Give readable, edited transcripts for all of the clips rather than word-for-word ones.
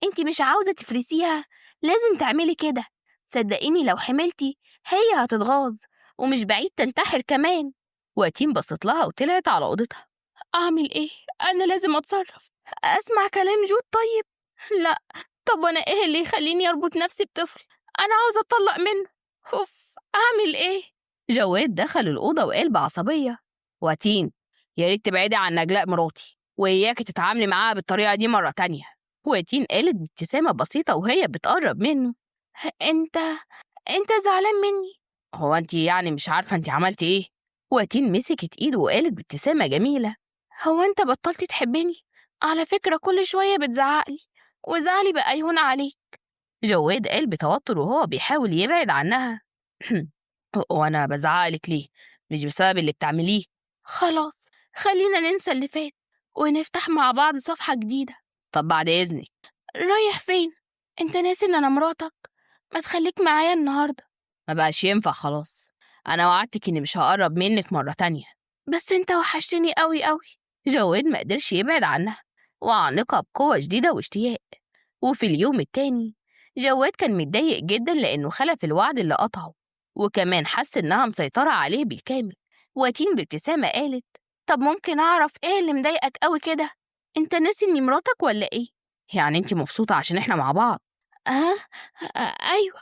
انتي مش عاوزة تفرسيها؟ لازم تعملي كده، صدقيني لو حملتي هي هتتغاظ ومش بعيد تنتحر كمان. وتين بصت لها وطلعت على أوضتها. أعمل إيه؟ أنا لازم أتصرف. أسمع كلام جود؟ طيب لا، طب وأنا إيه اللي يخليني أربط نفسي بطفل؟ أنا عاوزة أتطلق منه. أوف، أعمل إيه؟ جواد دخل الأوضة وقال بعصبية: وتين، يا ريت تبعدي عن نجلاء مراتي، وإياكي تتعاملي معاها بالطريقة دي مرة تانية. وتين قالت بابتسامة بسيطة وهي بتقرب منه: أنت زعلان مني؟ هو أنت يعني مش عارفة أنت عملتي إيه؟ وتين مسكت إيده وقالت بابتسامة جميلة: هو أنت بطلت تحبني؟ على فكرة كل شوية بتزعقلي وزعلي بقى يهون عليك. جواد قال بتوتر وهو بيحاول يبعد عنها: وأنا بزعقلك ليه؟ مش بسبب اللي بتعمليه. خلاص خلينا ننسى اللي فات ونفتح مع بعض صفحة جديدة. طب بعد إذنك. رايح فين؟ أنت ناسي إن أنا مراتك؟ ما تخليك معايا النهاردة. ما بقاش ينفع خلاص، أنا وعدتك إني مش هقرب منك مرة تانية. بس أنت وحشتني قوي قوي. جواد ما قدرش يبعد عنها وعانقها بقوة شديدة واشتياق. وفي اليوم التاني جواد كان متضايق جدا لأنه خلف الوعد اللي قطعه، وكمان حس إنها مسيطرة عليه بالكامل. وتين بابتسامة قالت: طب ممكن أعرف إيه اللي مضايقك قوي كده؟ أنت ناسي إني مراتك ولا إيه؟ يعني أنت مبسوطة عشان إحنا مع بعض؟ أه؟ أيوة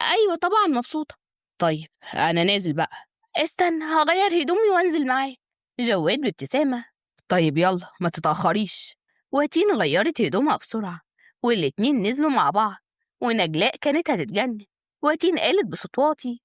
أيوة طبعا مبسوطة. طيب أنا نازل بقى. استنى هغير هدومي وأنزل معاك. جواد بابتسامة: طيب يلا ما تتأخريش. وتين غيرت هدومها بسرعة والاتنين نزلوا مع بعض، ونجلاء كانت هتتجنن. وتين قالت بصوت واطي: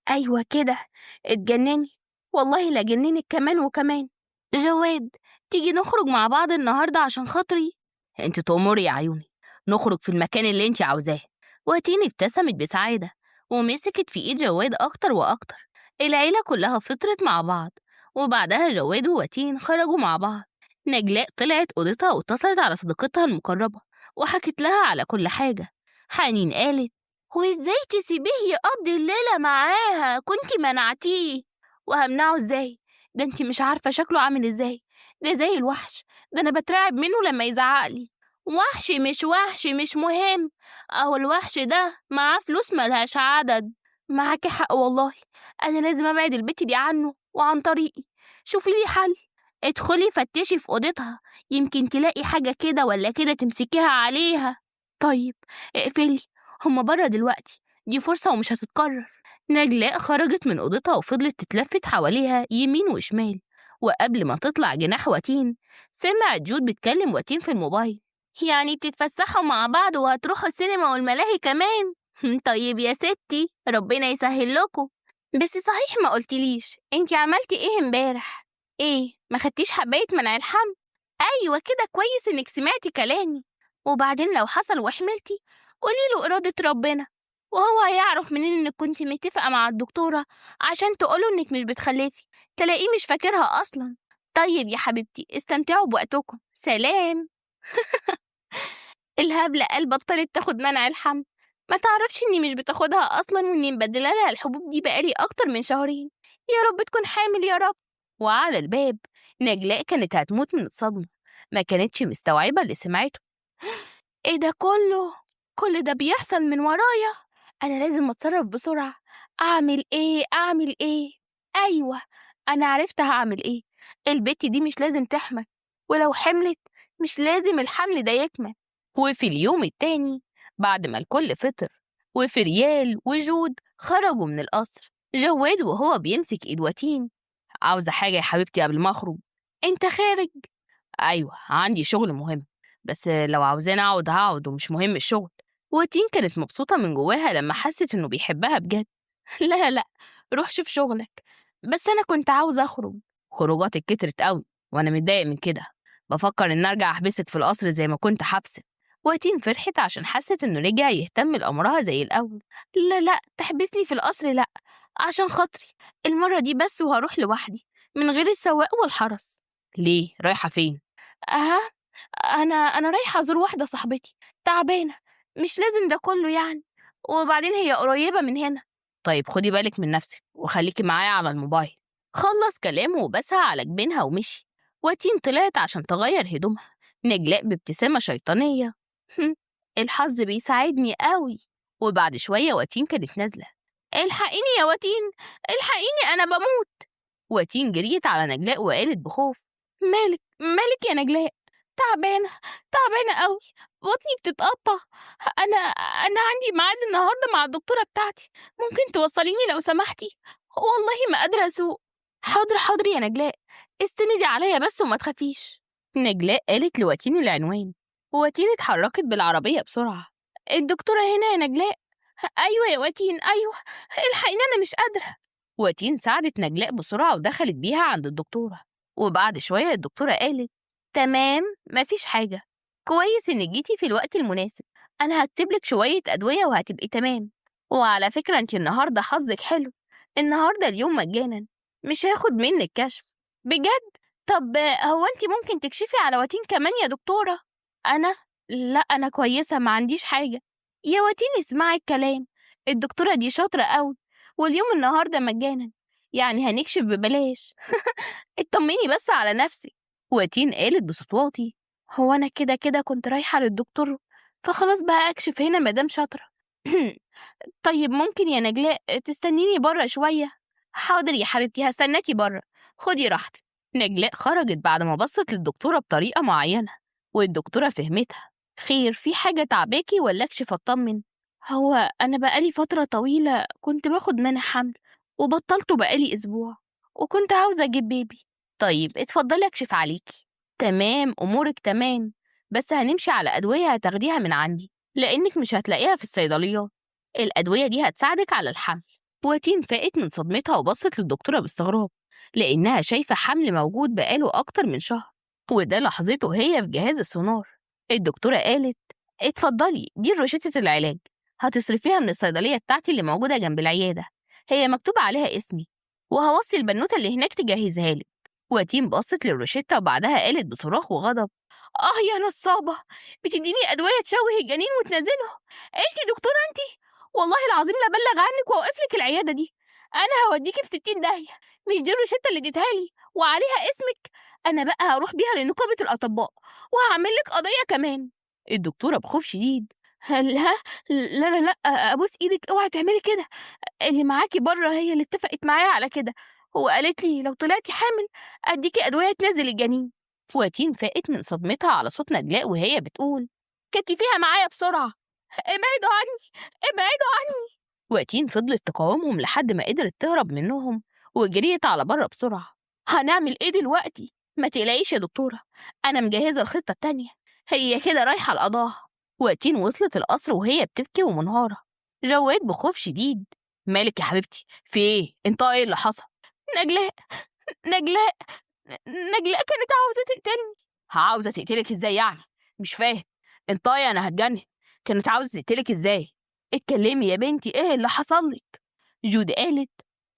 أيوة كده اتجنني، والله لا جننك كمان وكمان. جواد تيجي نخرج مع بعض النهاردة عشان خاطري؟ انت تأمري يا عيوني، نخرج في المكان اللي انت عاوزاه. وتين ابتسمت بسعادة ومسكت في ايد جواد أكتر وأكتر. العيلة كلها فطرت مع بعض، وبعدها جواد ووتين خرجوا مع بعض. نجلاء طلعت أوضتها واتصلت على صديقتها المقربة وحكت لها على كل حاجة. حنين قالت: هو ازاي تسيبيه يقضي الليلة معاها؟ كنتي منعتيه. وهمنعه ازاي؟ ده انتي مش عارفة شكله عامل ازاي، ده زي الوحش، ده انا بترعب منه لما يزعقلي. وحش مش وحش مش مهم، اهو الوحش ده معاه فلوس ملهاش عدد. معاكي حق والله، انا لازم ابعد البت دي عنه وعن طريقي. شوفي لي حل، ادخلي فتشي في اوضتها، يمكن تلاقي حاجة كده ولا كده تمسكيها عليها. طيب اقفلي، هما بره دلوقتي، دي فرصة ومش هتتكرر. نجلاء خرجت من أوضتها وفضلت تتلفت حواليها يمين وشمال، وقبل ما تطلع جناح وتين سمعت جود بتكلم وتين في الموبايل. يعني بتتفسحوا مع بعض وهتروحوا السينما والملاهي كمان؟ طيب يا ستي ربنا يسهل لكم. بس صحيح ما قلتليش انتي عملتي ايه امبارح؟ ايه ما خدتيش حباية منع الحمل؟ ايوه كده كويس انك سمعتي كلامي. وبعدين لو حصل وحملتي قولي له إرادة ربنا، وهو هيعرف منين انك كنتي متفقة مع الدكتورة عشان تقوله انك مش بتخلفي، تلاقيه مش فاكرها اصلا. طيب يا حبيبتي استمتعوا بوقتكم، سلام. الهبلة قال بطلت تاخد منع الحمل، ما تعرفش اني مش بتاخدها اصلا واني مبدله لها الحبوب دي بقالي اكتر من شهرين. يا رب تكون حامل يا رب. وعلى الباب نجلاء كانت هتموت من الصدمة، ما كانتش مستوعبة اللي سمعته. ايه ده كله؟ كل ده بيحصل من ورايا؟ انا لازم اتصرف بسرعة. اعمل ايه؟ اعمل ايه؟ ايوه انا عرفت هعمل ايه. البت دي مش لازم تحمل، ولو حملت مش لازم الحمل ده يكمل. وفي اليوم التاني بعد ما الكل فطر وفريال وجود خرجوا من القصر، جواد وهو بيمسك ايد وتين: عاوزة حاجة يا حبيبتي قبل ما اخرج؟ انت خارج؟ ايوه عندي شغل مهم، بس لو عاوزاني اقعد هقعد ومش مهم الشغل. وتين كانت مبسوطة من جواها لما حست انه بيحبها بجد. لا لا روح شوف شغلك، بس انا كنت عاوزة اخرج. خروجاتك كترت قوي وانا متضايق من كده، بفكر ان ارجع احبسك في القصر زي ما كنت حابسك. وتين فرحت عشان حست انه رجع يهتم لامرها زي الاول. لا لا تحبسني في القصر، لا عشان خاطري المرة دي بس، وهروح لوحدي من غير السواق والحرس. ليه؟ رايحة فين؟ أها أنا رايحة أزور واحدة صاحبتي تعبانة، مش لازم ده كله يعني، وبعدين هي قريبة من هنا. طيب خدي بالك من نفسك وخليكي معايا على الموبايل. خلص كلامه وبسها على جبينها ومشي. وتين طلعت عشان تغير هدومها. نجلاء بابتسامة شيطانية: الحظ بيساعدني قوي. وبعد شوية واتين كانت نازلة. الحقيني يا واتين، الحقيني أنا بموت. واتين جريت على نجلاء وقالت بخوف: مالك مالك يا نجلاء؟ تعبانة تعبانة قوي، بطني بتتقطع، أنا عندي ميعاد النهاردة مع الدكتورة بتاعتي، ممكن توصليني لو سمحتي؟ والله ما قادرة أسوق. حاضر حاضر يا نجلاء، استندي عليا بس وما تخافيش. نجلاء قالت لواتين العنوان، وواتين اتحركت بالعربية بسرعة. الدكتورة هنا يا نجلاء؟ أيوة يا واتين، أيوة، الحقيني أنا مش قادرة. واتين ساعدت نجلاء بسرعة ودخلت بيها عند الدكتورة. وبعد شوية الدكتورة قالت: تمام، مفيش حاجة، كويس إنك جيتي في الوقت المناسب، أنا هكتب لك شوية أدوية وهتبقي تمام. وعلى فكرة أنت النهاردة حظك حلو، النهاردة اليوم مجانا، مش هاخد منك كشف. بجد؟ طب هو أنت ممكن تكشفي على واتين كمان يا دكتورة؟ أنا؟ لا أنا كويسة، ما عنديش حاجة. يا واتين اسمعي الكلام، الدكتورة دي شاطرة قوي، واليوم النهاردة مجانا، يعني هنكشف ببلاش. اطمني بس على نفسك. واتين قالت بصوت واطي: هو أنا كده كده كنت رايحة للدكتور، فخلاص بقى أكشف هنا مدام شاطرة. طيب ممكن يا نجلاء تستنيني بره شوية؟ حاضر يا حبيبتي، هستناكي بره، خدي راحتك. نجلاء خرجت بعد ما بصت للدكتورة بطريقة معينة، والدكتورة فهمتها. خير، في حاجة تعباكي ولا أكشف أطمن؟ هو أنا بقالي فترة طويلة كنت باخد منع حمل وبطلته بقالي أسبوع، وكنت عاوزة أجيب بيبي. طيب اتفضلي أكشف عليكي. تمام، أمورك تمام، بس هنمشي على أدوية هتاخديها من عندي لأنك مش هتلاقيها في الصيدليات، الأدوية دي هتساعدك على الحمل. واتين فاقت من صدمتها وبصت للدكتورة باستغراب، لأنها شايفة حمل موجود بقاله أكتر من شهر، وده لحظته هي في جهاز السونار. الدكتورة قالت: اتفضلي، دي روشتة العلاج، هتصرفيها من الصيدلية بتاعتي اللي موجودة جنب العيادة، هي مكتوب عليها اسمي، وهوصي البنوتة اللي هناك تجهزها لك. واتين بصت للروشتة وبعدها قالت بصراخ وغضب: آه يا نصابة، بتديني أدوية تشوه الجنين وتنزله؟ انتي دكتورة انتي؟ والله العظيم لا بلغ عنك وأوقف لك العيادة دي، أنا هوديكي في 60 داهية، مش دي الروشتة اللي اديتها لي وعليها اسمك، أنا بقى هروح بيها لنقابة الأطباء وهعمل لك قضية كمان. الدكتورة بخوف شديد: لا لا لا لا، أبوس إيدك اوعي تعملي كده، اللي معاكي بره هي اللي اتفقت معايا على كده، وقالت لي لو طلعتي حامل أديكي أدوية تنزل الجنين. واتين فاقت من صدمتها على صوت نجلاء وهي بتقول: كتفيها معايا بسرعة، ابعدوا عني ابعدوا عني. واتين فضلت تقاومهم لحد ما قدرت تهرب منهم وجريت على بره بسرعة. هنعمل ايه دلوقتي؟ ما تقلقيش يا دكتورة، أنا مجهزة الخطة التانية، هي كده رايحة القضاء. واتين وصلت القصر وهي بتبكي ومنهارة. جواد بخوف شديد: مالك يا حبيبتي، في ايه؟ انت ايه اللي حصل؟ نجلاء نجلاء نجلاء كانت عاوزة تقتلني. عاوزة تقتلك ازاي يعني؟ مش فاهم انت، انا هتجنن، كانت عاوزة تقتلك ازاي؟ اتكلمي يا بنتي، ايه اللي حصل لك؟ جود قالت: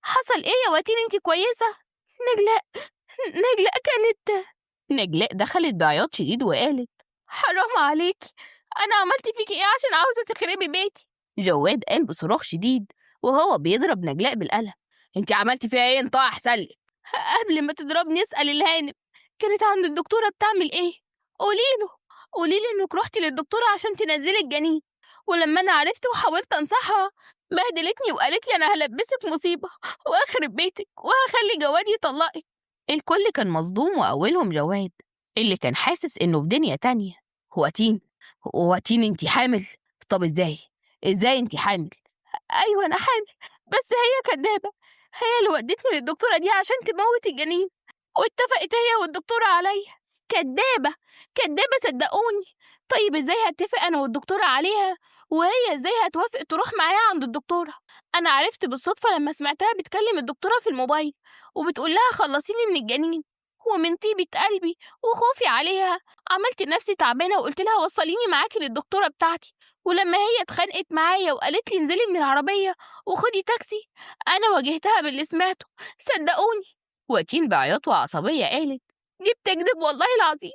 حصل ايه يا واتين، انت كويسة؟ نجلاء نجلاء كانت. نجلاء دخلت بعياط شديد وقالت: حرام عليكي، انا عملت فيكي ايه عشان عاوزة تخربي بيتي؟ جواد قال بصراخ شديد وهو بيضرب نجلاء بالقلم: انت عملتي فيها ايه؟ انت احسن لك. قبل ما تضربني اسأل الهانم كانت عند الدكتورة بتعمل ايه، قوليله قوليله انك روحتي للدكتورة عشان تنزلي الجنين، ولما انا عرفت وحاولت انصحها بهدلتني وقالت لي انا هلبسك مصيبة واخرب بيتك وهخلي جواد يطلقك. الكل كان مصدوم واولهم جواد اللي كان حاسس انه في دنيا تانية. واتين واتين انت حامل؟ طب ازاي ازاي انت حامل؟ ايوه انا حامل، بس هي كدابة، هي اللي ودتني للدكتورة دي عشان تموت الجنين، واتفقت هي والدكتورة عليا. كدابة كدابة صدقوني. طيب ازاي هتفق انا والدكتورة عليها، وهي ازاي هتوافق تروح معايا عند الدكتورة؟ انا عرفت بالصدفة لما سمعتها بتكلم الدكتورة في الموبايل وبتقول لها خلصيني من الجنين، ومن طيبة قلبي وخوفي عليها عملت نفسي تعبانة وقلت لها وصليني معاكي للدكتورة بتاعتي، ولما هي اتخانقت معايا وقالت لي انزلي من العربية وخدي تاكسي أنا واجهتها باللي سمعته صدقوني. واتين بعياط وعصبية قالت: دي بتكذب والله العظيم،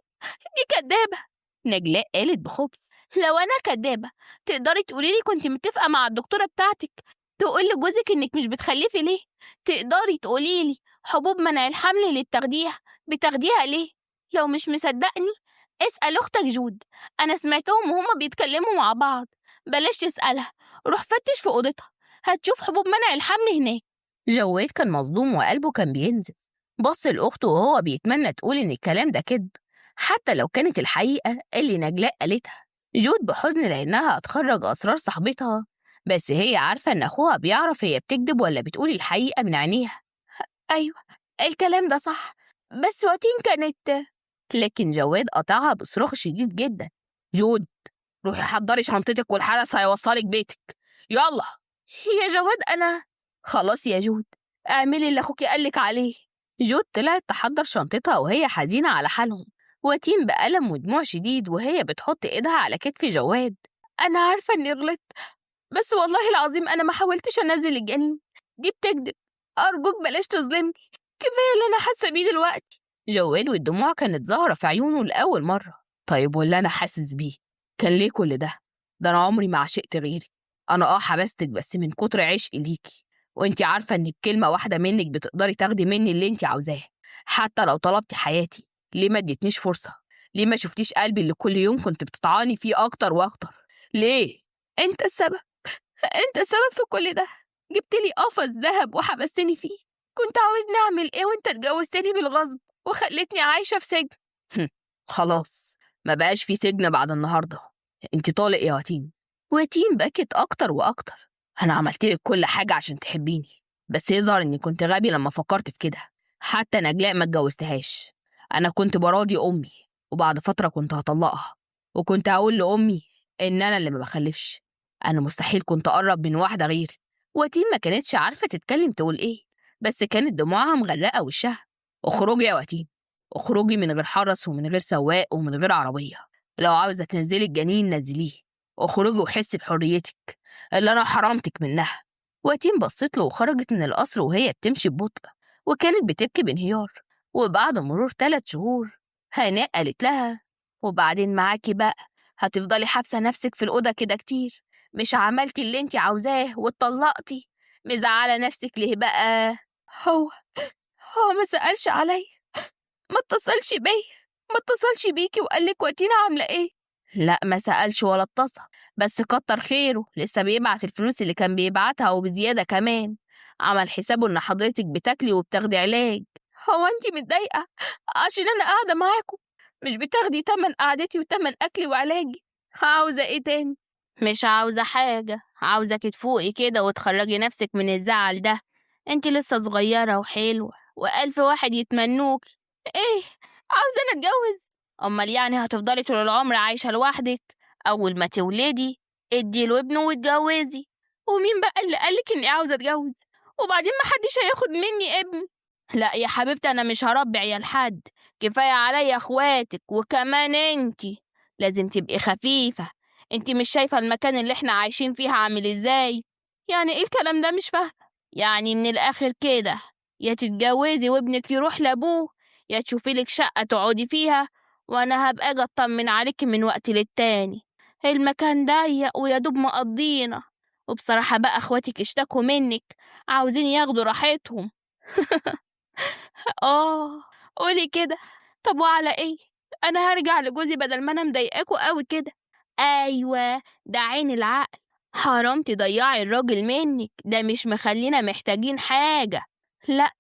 دي كدابة. نجلاء قالت بخبث: لو أنا كدابة تقدري تقولي لي كنت متفقة مع الدكتورة بتاعتك تقول لجوزك إنك مش بتخلفي ليه؟ تقدري تقولي لي حبوب منع الحمل اللي بتاخديها بتاخديها ليه؟ لو مش مصدقني اسأل أختك جود، أنا سمعتهم وهما بيتكلموا مع بعض. بلاش تسألها، روح فتش في أوضتها، هتشوف حبوب منع الحمل هناك. جواد كان مصدوم وقلبه كان بينزف. بص لأخته وهو بيتمنى تقول إن الكلام ده كذب، حتى لو كانت الحقيقة اللي نجلاء قالتها. جود بحزن لأنها هتخرج أسرار صاحبتها، بس هي عارفة إن أخوها بيعرف هي بتكذب ولا بتقول الحقيقة من عينيها. أيوة الكلام ده صح، بس واتين كانت. لكن جواد قطعها بصراخ شديد جدا. جود روحي حضري شنطتك والحرس هيوصلك بيتك، يلا. يا جواد أنا خلاص يا جود، اعملي اللي أخوكي قالك عليه. جود طلعت تحضر شنطتها وهي حزينة على حالهم. وتين بألم ودموع شديد وهي بتحط إيدها على كتف جواد. أنا عارفة إني غلطت، بس والله العظيم أنا ما حاولتش أنزل الجنين، دي بتكذب، أرجوك بلاش تظلمني، كفاية اللي أنا حاسة بيه دلوقتي. جواد والدموع كانت ظاهرة في عيونه لأول مرة. طيب واللي أنا حاسس بيه كان ليه كل ده؟ ده أنا عمري ما عشقت غيرك، أنا حبستك بس من كتر عشقي ليكي، وإنتي عارفة إن بكلمة واحدة منك بتقدري تاخدي مني اللي إنتي عاوزاه، حتى لو طلبتي حياتي. ليه ما اديتنيش فرصة؟ ليه ما شفتيش قلبي اللي كل يوم كنت بتطعني فيه أكتر وأكتر؟ ليه؟ أنت السبب، أنت السبب في كل ده، جبت لي قفص ذهب وحبستني فيه، كنت عاوزني أعمل إيه وأنت اتجوزتني بالغصب وخلتني عايشة في سجن؟ خلاص ما بقاش في سجن بعد النهاردة، أنت طالق يا وتين. وتين بكت أكتر وأكتر. أنا عملت لك كل حاجة عشان تحبيني، بس يظهر إني كنت غبي لما فكرت في كده. حتى نجلاء ما اتجوزتهاش، أنا كنت براضي أمي، وبعد فترة كنت هطلقها، وكنت هقول لأمي إن أنا اللي ما بخلفش، أنا مستحيل كنت أقرب من واحدة غيري. وتين ما كانتش عارفة تتكلم تقول إيه، بس كانت دموعها مغرقة وشها. اخرجي يا وتين، اخرجي من غير حرس ومن غير سواق ومن غير عربية، لو عاوزة تنزلي الجنين نزليه، اخرجي وحسي بحريتك اللي أنا حرمتك منها. وتين بصت له وخرجت من القصر وهي بتمشي ببطء، وكانت بتبكي بانهيار. وبعد مرور 3 شهور هناء قالت لها: وبعدين معاكي بقى، هتفضلي حابسة نفسك في الأوضة كده كتير، مش عملتي اللي انتي عاوزاه واتطلقتي، مزعلة نفسك ليه بقى؟ هو ما سألش عليا، ما اتصلش بيا، ما اتصلش بيكي وقالك وتين عاملة ايه؟ لا ما سألش ولا اتصل، بس كتر خيره لسه بيبعت الفلوس اللي كان بيبعتها وبزيادة كمان، عمل حسابه ان حضرتك بتاكلي وبتاخدي علاج. هو انتي متضايقة عشان انا قاعدة معاكم؟ مش بتاخدي تمن قعدتي وتمن اكلي وعلاجي، عاوزة ايه تاني؟ مش عاوزة حاجة، عاوزة تفوقي كده وتخرجي نفسك من الزعل ده، انتي لسه صغيرة وحلوة وألف واحد يتمنوك. ايه عاوزة انا اتجوز؟ امال يعني هتفضلي طول العمر عايشة لوحدك؟ اول ما تولدي ادي له ابنه واتجوزي. ومين بقى اللي قالك اني عاوزة اتجوز؟ وبعدين ما حدش هياخد مني ابن. لا يا حبيبتي انا مش هربي عيال حد، كفاية عليا اخواتك، وكمان انتي لازم تبقي خفيفة، انتي مش شايفة المكان اللي احنا عايشين فيها عامل ازاي؟ يعني ايه الكلام ده؟ مش فاهمة. يعني من الاخر كده يا تتجوزي وابنك يروح لابوه، يا تشوفي لك شقة تقعدي فيها، وانا هبقى اجي اطمن عليكي من وقت للتاني. المكان ضيق ويا دوب مقضينا، وبصراحة بقى اخواتك اشتكوا منك، عاوزين ياخدوا راحتهم. قولي كده. طب وعلى ايه؟ انا هرجع لجوزي بدل ما انا مضايقاكوا قوي كده. ايوه ده عين العقل، حرام تضيعي الراجل منك، ده مش مخلينا محتاجين حاجة. لا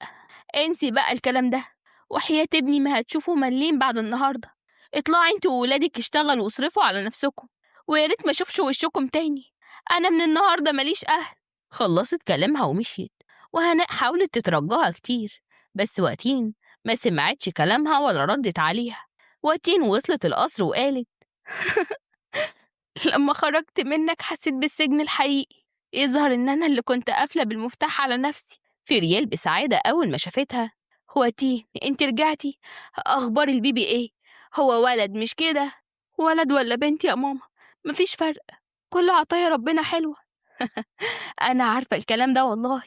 انسي بقى الكلام ده، وحياة ابني ما هتشوفوا مليم بعد النهاردة. اطلعي انتوا وولادك اشتغلوا واصرفوا على نفسكم، ويا ريت ما اشوفش وشكم تاني، انا من النهاردة ماليش اهل. خلصت كلامها ومشيت، وهناء حاولت تترجاها كتير، بس وتين ما سمعتش كلامها ولا ردت عليها. وتين وصلت القصر وقالت: لما خرجت منك حسيت بالسجن الحقيقي، يظهر ان انا اللي كنت قافله بالمفتاح على نفسي. في ريال بسعاده اول ما شافتها: وتين انت رجعتي؟ اخبار البيبي ايه؟ هو ولد مش كده؟ ولد ولا بنت يا ماما؟ مفيش فرق، كل عطايا ربنا حلوه. انا عارفه الكلام ده والله،